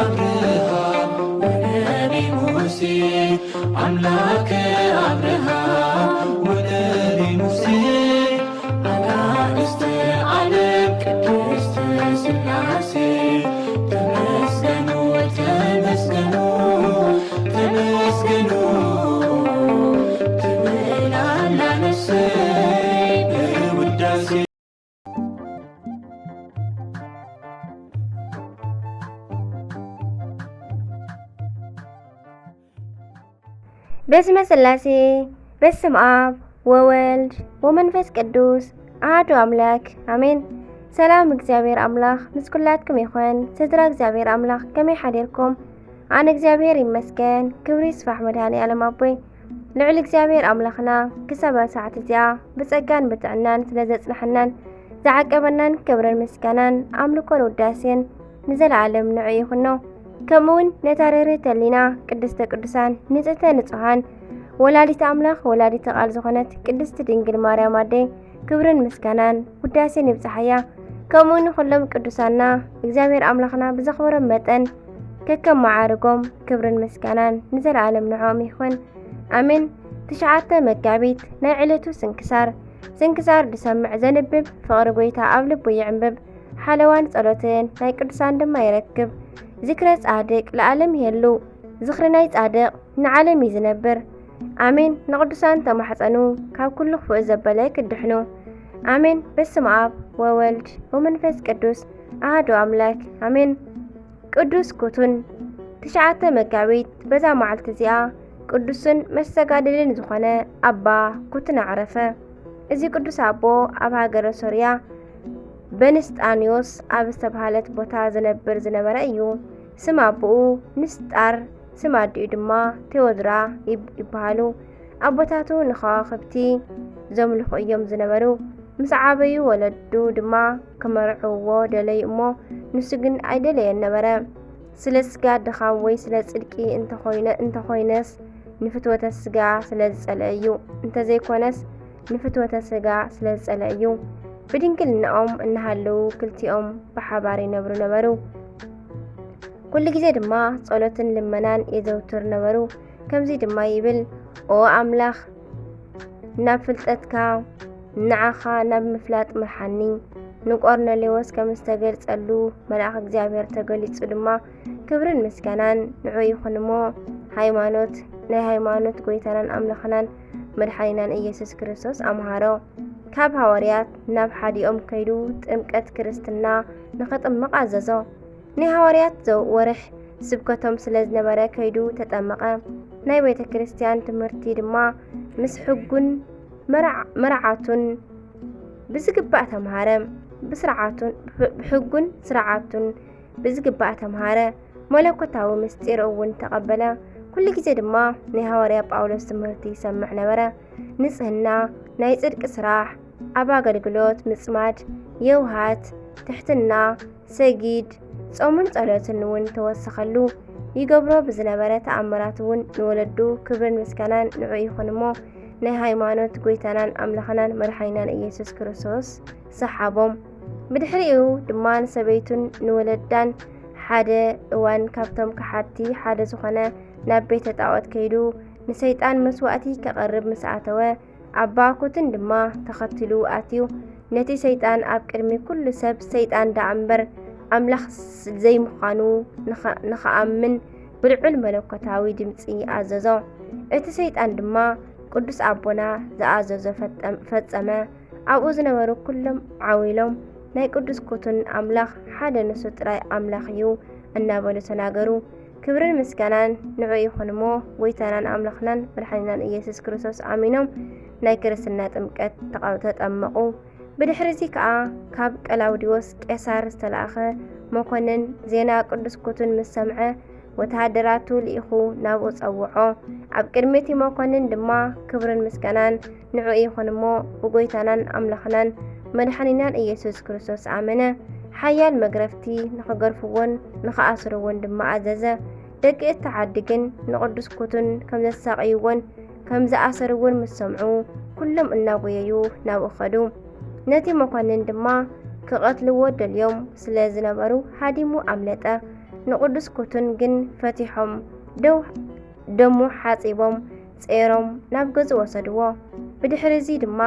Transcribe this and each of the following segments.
አብርሃም ወነቢ ሙሴ፣ አምላከ አብርሃም ወነቢ ሙሴ፣ አጋእዝተ ዓለም ቅድስት ሥላሴ፣ ተመስገኑ፣ ተመስገኑ፣ ተመስገኑ ትብል ኣላ ነፍሰይ በውዳሴ። በስመ ሥላሴ፣ በስም አብ ወወልድ ወመንፈስ ቅዱስ አሐዱ አምላክ አሜን። ሰላም እግዚኣብሔር ኣምላኽ ምስ ኩላትኩም ይኹን። ስድራ እግዚኣብሔር ኣምላኽ ከመይ ሓዲርኩም? ኣነ እግዚኣብሔር ይመስገን፣ ክብሪ ይስፋሕ መድኃኔ ዓለም ኣቦይ። ልዑል እግዚኣብሔር ኣምላኽና ክሳብ ሰዓት እዚኣ ብጸጋን ብጥዕናን ስለ ዘጽንሐናን ዝዓቀበናን ክብርን ምስጋናን ኣምልኮን ውዳሴን ንዘለዓለም ንዑ ይኹኖ። ከምኡውን ነታ ርህርህተ ህሊና ቅድስተ ቅዱሳን ንጽህተ ንጹሃን ወላዲተ ኣምላኽ ወላዲተ ቃል ዝኾነት ቅድስቲ ድንግል ማርያም ኣደይ ክብርን ምስጋናን ውዳሴን ይብጽሓያ። ከምኡ ንኹሎም ቅዱሳና እግዚኣብሔር ኣምላኽና ብዘኽበሮም መጠን ከከም መዓርጎም ክብርን ምስጋናን ንዘለዓለም ንዕኦም ይኹን። ኣሜን። ትሽዓተ መጋቢት ናይ ዕለቱ ስንክሳር። ስንክሳር ዝሰምዕ ዘንብብ ፍቕሪ ጐይታ ኣብ ልቡ ይዕንብብ። ሓለዋን ጸሎትን ናይ ቅዱሳን ድማ ይረክብ። ዝክረ ጻድቅ ለዓለም ይሄሉ። ዝኽሪ ናይ ጻድቕ ንዓለም እዩ ዝነብር። ኣሜን። ንቕዱሳን ተማሕጸኑ፣ ካብ ኩሉ ክፉእ ዘበለ ክድሕኑ። ኣሜን። በስመ ኣብ ወወልድ ወመንፈስ ቅዱስ ኣሐዱ ኣምላክ ኣሜን። ቅዱስ ኩቱን። ትሽዓተ መጋቢት በዛ መዓልቲ እዚኣ ቅዱስን መስተጋድልን ዝኾነ ኣባ ኩቱን ኣዕረፈ። እዚ ቅዱስ ኣቦ ኣብ ሃገረ ሶርያ በንስጣንዮስ ኣብ ዝተባህለት ቦታ ዝነብር ዝነበረ እዩ። ስም ኣቦኡ ንስጣር፣ ስም ኣዲኡ ድማ ቴዎድራ ይብ-፣ ይበሃሉ። ኣቦታቱ ንኸዋኽብቲ ዘምልኹ እዮም ዝነበሩ። ምስ ዓበዩ ወለዱ ድማ ክመርዕዎ ደለዩ እሞ ንሱ ግን ኣይደለየን ነበረ። ስለ ስጋ ድኻም ወይ ስለ ጽድቂ እንተኾይነ-፣ እንተኾይነስ ንፍትወተ ስጋ ስለ ዝጸልአ እዩ። እንተዘይኮነስ ንፍትወተ ስጋ ስለ ዝጸልአ እዩ። ብድንግልናኦም እናሃለዉ ክልቲኦም ብሓባር ይነብሩ ነበሩ። ኩሉ ግዜ ድማ ጸሎትን ልመናን የዘውትሩ ነበሩ። ከምዚ ድማ ይብል፣ ኦ ኣምላኽ፣ ናብ ፍልጠትካ ንዓኻ ናብ ምፍላጥ ምርሓኒ። ንቆርኔሌዎስ ከም ዝተገልጸሉ መልኣኽ እግዚኣብሔር ተገሊጹ ድማ ክብርን ምስጋናን ንዑ ይኹን እሞ፣ ሃይማኖት፣ ናይ ሃይማኖት ጐይታናን ኣምላኽናን መድሓኒናን ኢየሱስ ክርስቶስ ኣምሃሮ። ካብ ሃዋርያት ናብ ሓዲኦም ከይዱ ጥምቀት ክርስትና ንኸጥምቕ ኣዘዞ። ናይ ሃዋርያት ዘው-፣ ወርሕ ስብከቶም ስለ ዝነበረ ከይዱ ተጠመቐ። ናይ ቤተ ክርስቲያን ትምህርቲ ድማ ምስ ሕጉን መርዓ-፣ መርዓቱን ብዝግባእ ተምሃረ። ብስርዓቱን፣ ብ-፣ ብሕጉን ስርዓቱን ብዝግባእ ተምሃረ። መለኮታዊ ምስጢር እውን ተቐበለ። ኩሉ ግዜ ድማ ናይ ሃዋርያ ጳውሎስ ትምህርቲ ይሰምዕ ነበረ። ንጽህና፣ ናይ ጽድቂ ስራሕ፣ ኣብ ኣገልግሎት ምጽማድ፣ የውሃት፣ ትሕትና፣ ሰጊድ፣ ጾምን ጸሎትን እውን ተወሰኸሉ። ይገብሮ ብዝነበረ ተኣምራት እውን ንወለዱ ክብርን ምስጋናን ንዑ ይኹን እሞ፣ ናይ ሃይማኖት ጐይታናን ኣምላኽናን መድሓኒናን ኢየሱስ ክርስቶስ ሰሓቦም። ብድሕሪኡ ድማ ንሰበይቱን ንወለዳን ሓደ እዋን ካብቶም ከሓድቲ ሓደ ዝኾነ ናብ ቤተ ጣዖት ከይዱ ንሰይጣን መስዋእቲ ከቐርብ ምስ ኣተወ፣ ኣባ ኩትን ድማ ተኸቲሉ ኣትዩ። ነቲ ሰይጣን ኣብ ቅድሚ ኩሉ ሰብ ሰይጣን ደኣ እምበር ኣምላኽ ስ-፣ ዘይምዃኑ ንኸ-፣ ንኸኣምን ብልዑል መለኮታዊ ድምጺ ኣዘዞ። እቲ ሰይጣን ድማ ቅዱስ ኣቦና ዝኣዘዞ ፈጠም-፣ ፈጸመ። ኣብኡ ዝነበሩ ኩሎም ዓው ኢሎም፣ ናይ ቅዱስ ኩቱን ኣምላኽ ሓደ ንሱ ጥራይ ኣምላኽ እዩ እናበሉ ተናገሩ። ክብርን ምስጋናን ንዑ ይኹን እሞ፣ ጐይታናን ኣምላኽናን መድሓኒናን ኢየሱስ ክርስቶስ ኣሚኖም ናይ ክርስትና ጥምቀት ተቐ-፣ ተጠመቑ። ብድሕሪ እዚ ከኣ ካብ ቀላውዲዎስ ቄሳር ዝተላእኸ መኮንን ዜና ቅዱስ ኩቱን ምስ ሰምዐ፣ ወተሃደራቱ ልኢኹ ናብኡ ጸውዖ። ኣብ ቅድሚ እቲ መኮንን ድማ ክብርን ምስጋናን ንዑ ይኹን እሞ፣ ብጐይታናን ኣምላኽናን መድሓኒናን ኢየሱስ ክርስቶስ ኣመነ። ሓያል መግረፍቲ ንኽገርፍዎን ንኽኣስርዎን ድማ ኣዘዘ። ደቂ እቲ ዓዲ ግን ንቅዱስ ኩቱን ከም ዘሳቕይዎን ከም ዝኣሰርዎን ምስ ሰምዑ፣ ኩሎም እናጎየዩ ናብኡ ኸዱ። ነቲ መኮንን ድማ ክቐትልዎ ደልዮም ስለ ዝነበሩ፣ ሃዲሙ ኣምለጠ። ንቅዱስ ኩቱን ግን ፈቲሖም ደው ደሙ ሓጺቦም ጸይሮም ናብ ገዝኡ ወሰድዎ። ብድሕሪ እዚ ድማ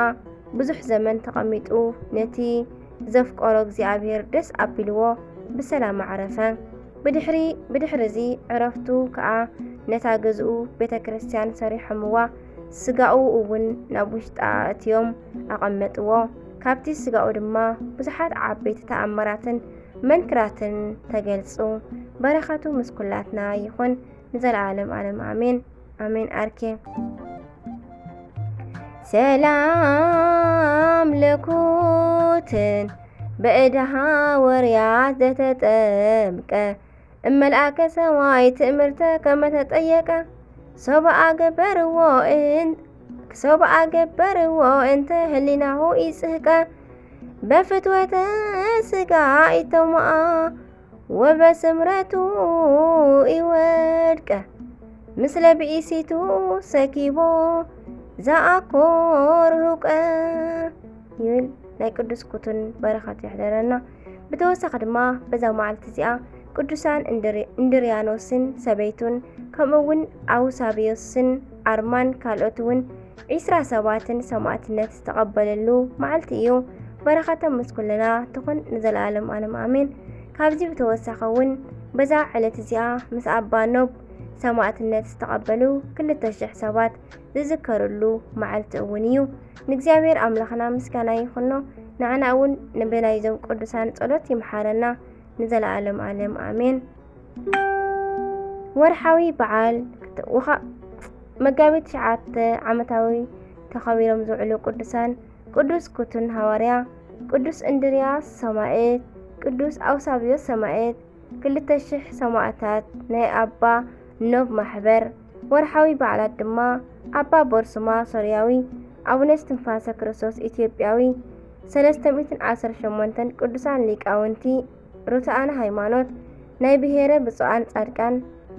ብዙሕ ዘመን ተቐሚጡ ነቲ ዘፍቀሮ እግዚኣብሔር ደስ ኣቢልዎ ብሰላም ኣዕረፈ። ብድሕሪ ብድሕሪ እዚ ዕረፍቱ ከኣ ነታ ገዝኡ ቤተ ክርስቲያን ሰሪሖምዋ፣ ስጋኡ እውን ናብ ውሽጣ ኣእትዮም ኣቐመጥዎ። ካብቲ ስጋኡ ድማ ብዙሓት ዓበይቲ ተኣምራትን መንክራትን ተገልጹ። በረኸቱ ምስ ኩላትና ይኹን ንዘለዓለም ዓለም ኣሜን። ኣሜን። ኣርኬ ሰላም ለኩትን በእደ ሃወርያት ዘተጠምቀ እመልኣከ ሰማይ ትእምርተ ከመተጠየቀ ሶበ ኣገበርዎ እን ሶበ ኣገበርዎ እንተ ህሊናሁ ይጽህቀ በፍትወተ ስጋ ይተሞኣ ወበስምረቱ ይወድቀ ምስለ ብኢሲቱ ሰኪቦ ዘኣኮ ርሁቀ ይብል ናይ ቅዱስ ኩቱን በረኸት ይሕደረና። ብተወሳኺ ድማ በዛ መዓልቲ እዚኣ ቅዱሳን እንድሪ- እንድርያኖስን ሰበይቱን ከምኡ እውን ኣውሳብዮስን ኣርማን ካልኦት እውን ዒስራ ሰባትን ሰማዕትነት ዝተቐበለሉ መዓልቲ እዩ። በረኸቶም ምስ ኩልና ትኹን ንዘለኣለም ኣለም ኣሜን። ካብዚ ብተወሳኺ እውን በዛ ዕለት እዚኣ ምስ ኣባ ኖብ ሰማዕትነት ዝተቐበሉ ክልተ ሽሕ ሰባት ዝዝከርሉ መዓልቲ እውን እዩ። ንእግዚኣብሔር ኣምላኽና ምስጋና ይኹኖ። ንዓና እውን ንብናይዞም ቅዱሳን ጸሎት ይምሓረና ንዘለኣለም ኣለም ኣሜን። ወርሓዊ በዓል ክተ- ወኻ- መጋቢት ትሽዓተ ዓመታዊ ተኸቢሮም ዝውዕሉ ቅዱሳን ቅዱስ ኩቱን ሃዋርያ፣ ቅዱስ እንድርያስ ሰማዕት፣ ቅዱስ ኣውሳብዮስ ሰማዕት፣ ክልተ ሽሕ ሰማዕታት ናይ ኣባ ኖብ ማሕበር። ወርሓዊ በዓላት ድማ ኣባ ቦርሱማ ሶርያዊ፣ ኣቡነ እስትንፋሰ ክርስቶስ ኢትዮጵያዊ፣ ሰለስተ ሚእትን ዓሰርተ ሸሞንተን ቅዱሳን ሊቃውንቲ ርቱዓነ ሃይማኖት ናይ ብሄረ ብፁዓን ጻድቃን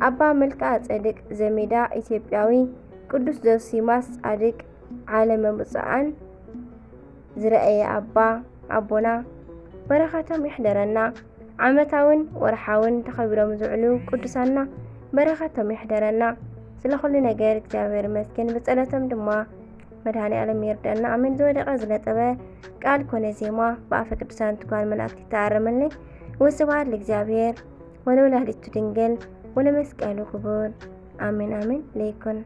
ኣባ መልክኣ ጸድቅ ዘሜዳ ኢትዮጵያዊ፣ ቅዱስ ዞሲማስ ጻድቅ ዓለመ ብፁዓን ዝረኣየ ኣባ ኣቦና በረኸቶም ይሕደረና። ዓመታውን ወርሓውን ተኸቢሮም ዝውዕሉ ቅዱሳንና በረኸቶም ይሕደረና። ስለ ኩሉ ነገር እግዚኣብሔር ይመስገን። ብጸሎቶም ድማ መድኃኔ ዓለም ይርዳና። ኣሜን። ዝወደቀ ዝነጠበ ቃል ኮነ ዜማ ብኣፈ ቅዱሳን ትጓን መላእክት ይተኣረመለይ። ወስብሐት ለእግዚኣብሔር ወለወላዲቱ ድንግል ወለመስቀሉ ክቡር። ኣሜን ኣሜን። ለይኩን